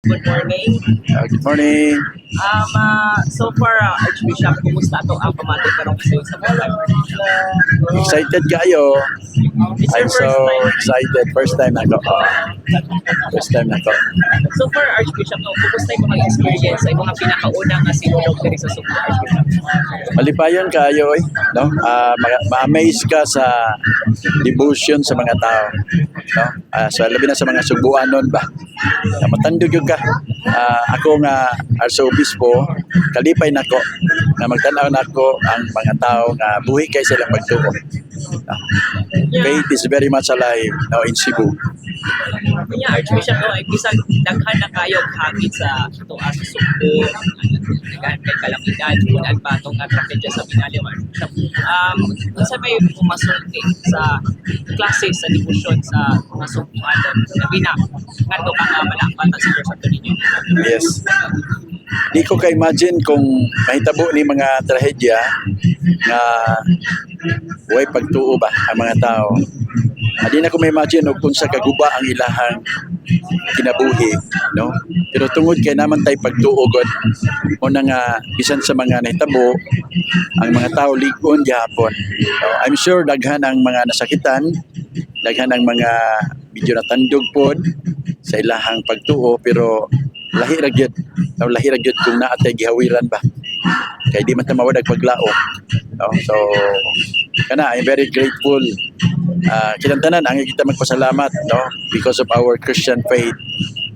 Good morning. Good morning. So far, Archbishop, kumusta ato ang pamati karong sa bulan? Excited kayo. It's your I'm so first time. Excited. First time nako. First time nako. So far, Archbishop, no, kumusta yung mga experience sa imong pinakauna nga sinulog diri sa Sugbo, Archbishop? Malipayon kayo eh, no? Ma-amaze ka sa devotion sa mga tao, no? Sa labi na sa mga Sugbuanon ba. Na matandog gyud ka. Ako nga arsobispo, kalipay nako na magtan-aw nako ang mga tao nga buhi kay silang pagtuo. No? Faith is very much alive now in Cebu. Kunya, Archbishop, no, ay bisag daghan na kayo hagit sa atoa sa Sugbo, daghan kay kalamidad, kunan pa atong nga trahedya sa Binaliw, Archbishop. Unsa may masulti sa klase sa debosyon sa mga Sugbuanon, labi na ngadto ka nga malakbatan sa Santo Niño? Yes. Di ko ka-imagine kung mahitabo ni mga trahedya nga way pagtuo ba ang mga tao. Di na ko ma-imagine og unsa kaguba ang ilahang kinabuhi, no? Pero tungod kay naa man tay pagtuo god, mo na nga bisan sa mga nahitabo, ang mga tao lig-on gihapon. No, I'm sure daghan ang mga nasakitan, daghan ang mga medyo natandog pod sa ilahang pagtuo, pero lahi ra gyud, no, lahi ra gyud kung naa tay gihawiran ba kay di man ta mawad ang paglaom, no? So kana, I'm very grateful. Kitang tanan ang kita magpasalamat, no, because of our Christian faith,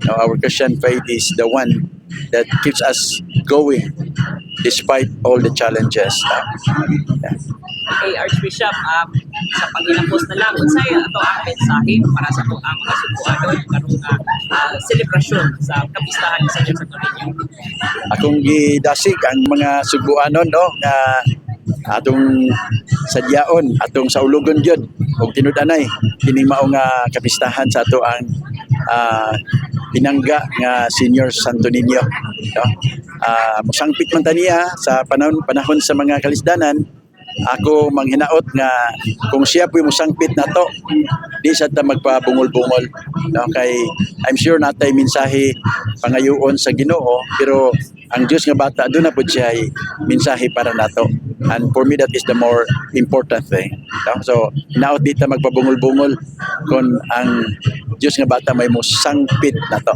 no? Our Christian faith is the one that keeps us going despite all the challenges, no? Yeah. Okay, Archbishop, sa paghinapos na lang, unsay ato ang mensahe para sa ato ang mga Sugbuanon karong selebrasyon sa kapistahan ni Señor Santo Niño? Akong gidasig ang mga Sugbuanon, no, nga atong sadyaon, atong saulugon gyud og tinud-anay kining mao nga kapistahan sa ato ang pinangga nga Senior Santo Niño, no? Mosangpit man ta niya sa panahon panahon sa mga kalisdanan. Ako manghinaot nga kung siya po'y mosangpit nato, di sa ta magpabungol-bungol, no, kay I'm sure natay mensahe pangayoon sa Ginoo, pero ang Dios nga bata doon na pud siya ay mensahe para nato, and for me that is the more important thing, no? So hinaot di ta magpabungol-bungol kung ang Dios nga bata may mosangpit nato.